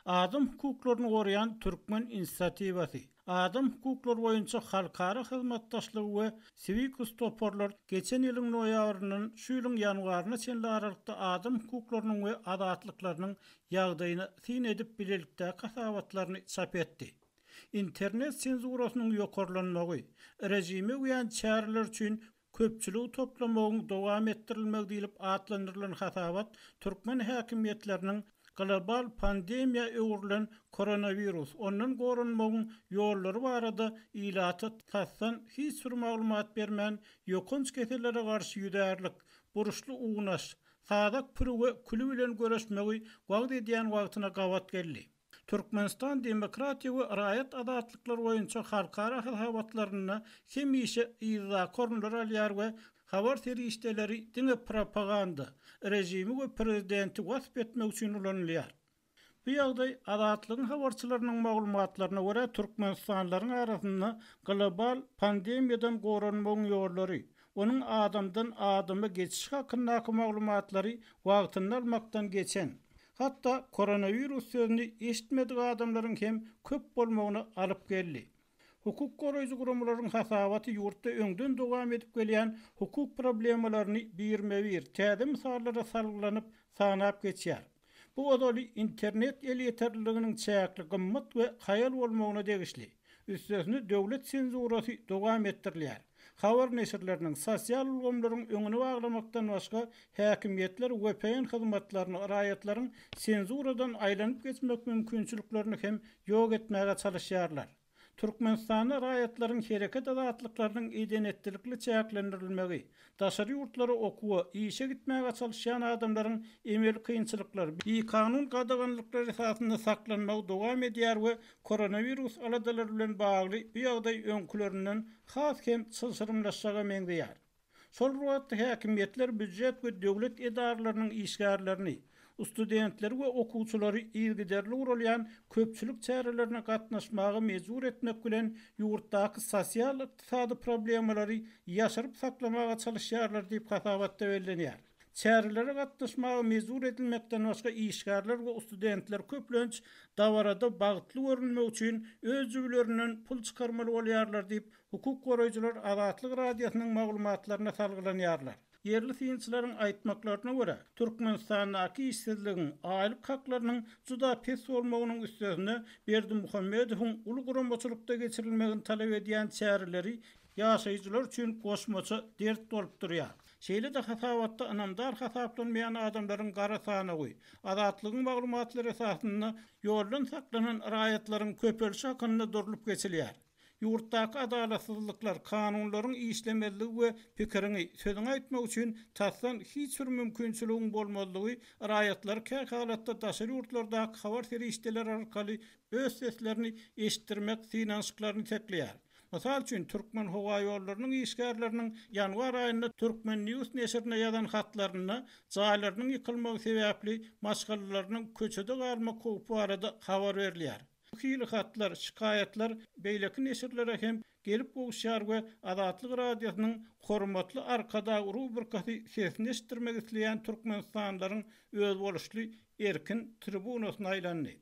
Adam hukuklaryny goraýan Türkmen inisiatiwasy, adam hukuklary boýunça halkara hyzmatdaşlygy we Siwikus toparlar geçen ýylyň noýabryndan şu ýylyň ýanwaryna çenli aralykda adam hukuklarynyň we azatlyklarynyň ýagdaýyna syn edip bilelikdäki hasabatlaryny çap etdi. Internet senzurasynyň ýokarlanmagy, režime uýan çäreler üçin Köpçüligi toplamagyň dowam etdirilmegi diýlip atlandyrylan hasabat türkmen häkimiýetleriniň global pandemiýa öwrülen koronawirus, ondan goranmagyň ýollary barada ilata tasdan hiç bir maglumat bermän, ýokanç kesellere garşy ýüzärlik, burçly unaş, sazak püri we küli bilen göreşmegi wagyz edýän wagtyna gabat geldi. Türkmenistan demokratiýa we raýat azatlyklary boýunça halkara hasabatlarynda hemişe yzdaky orunlary alýar we habar serişdeleri diňe propaganda, režimi we prezidenti wasp etmek üçin ulanylýar. Bu ýagdaý Azatlygyň habarçylarynyň maglumatlaryna görä türkmenistanlylaryň arasynda global pandemiýadan goranmagyň ýollary, onuň adamdan adama geçişi hakyndaky maglumatlary wagtynda almakdan geçen, hatda koronawirus sözüni eşitmedik adamlaryň hem köp bolmagyna alyp geldi. Hukuk goraýjy guramalaryň hasabaty ýurtda öňden dowam edip gelýän hukuk problemalaryny birme-bir, täze mysallara salgylanyp, sanap geçýär. Bu ozaly internet elýeterliliginiň çäkli, gymmat we haýal bolmagyna degişli. Üstesine döwlet senzurasy dowam etdirilýär. Habar neşirleriniň, sosial ulgamlaryň öňüni baglamakdan başga, häkimiýetler vpn hyzmatlaryny, raýatlaryň senzuradan aýlanyp geçmek mümkinçiliklerini hem ýok etmäge çalyşýarlar. Türkmenistanda raýatlaryň hereket azatlyklarynyň eden-etdilikli çäklendirilmegi, daşary ýurtlara okuwa, işe gitmäge çalyşýan adamlaryň emeli kynçylyklar, bikanun gadaganlyklar esasynda saklanmagy dowam edýär we koronawirus aladalary bilen bagly bu ýagdaý öňkülerinden has hem çylşyrymlaşjaga meňzeýär. Şol bir wagtda häkimiýetler býujet we döwlet edaralarynyň işgärlerini, studentleri we okuwçylary yzygiderli guralýan köpçülik çärelerine gatnaşmaga mejbur etmek bilen ýurtdaky sosial-ykdysady problemalary ýaşyryp saklamaga çalyşýarlar diýip hasabatda bellenýär. Çärelere gatnaşmaga mejbur edilmekden başga işgärler we studentler köplenç dabarada bagtly görünmek üçin öz jübülerinden pul çykarmaly bolýarlar diýip, Hukuk goraýjylar Azatlyk Radiosynyň maglumatlaryna salgylanýarlar. Ýerli synçylaryň aýtmaklaryna görä, Türkmenistandaky işsizligiň, aýlyk haklarynyň juda pes bolmagynyň üstesine Berdimuhamedowyň uly guramaçylykda geçirilmegini talap edýän çäreleri ýaşaýjylar üçin goşmaça dert bolup durýar. Şeýle-de hasabatda ynamdar hasaplanmaýan adamlaryň gara sanawy, Azatlygyň maglumatlary esasynda ýoldan saklanan raýatlaryň köpelişi hakynda durlup geçilýär. Ýurtdaky adalatsyzlyklar, kanunlaryň işlemezligi we pikiriňi, sözüňi aýtmak üçin tasdan hiç bir mümkinçiligiň bolmazlygy raýatlary kähalatda daşary ýurtlardaky habar serişdeleri arkaly öz seslerini eşitdirmek synanyşyklaryny itekleýär. Mysal üçin, Türkmenhowaýollarynyň işgärleriniň ýanwar aýynda Turkmen. News neşirine ýazan hatlarynda jaýlarynyň ýykylmagy sebäpli maşgalalarynyň köçede galmak howpy barada habar berilýär. Bu hili hatlar, şikaýatlar beýleki neşirlere hem gelip gowuşýar we Azatlyk Radiosynyň Hormatly Arkadag rubrikasy sesini eşitdirmek isleýän türkmenistanlylaryň özboluşly erkin tribunasyna aýlandy.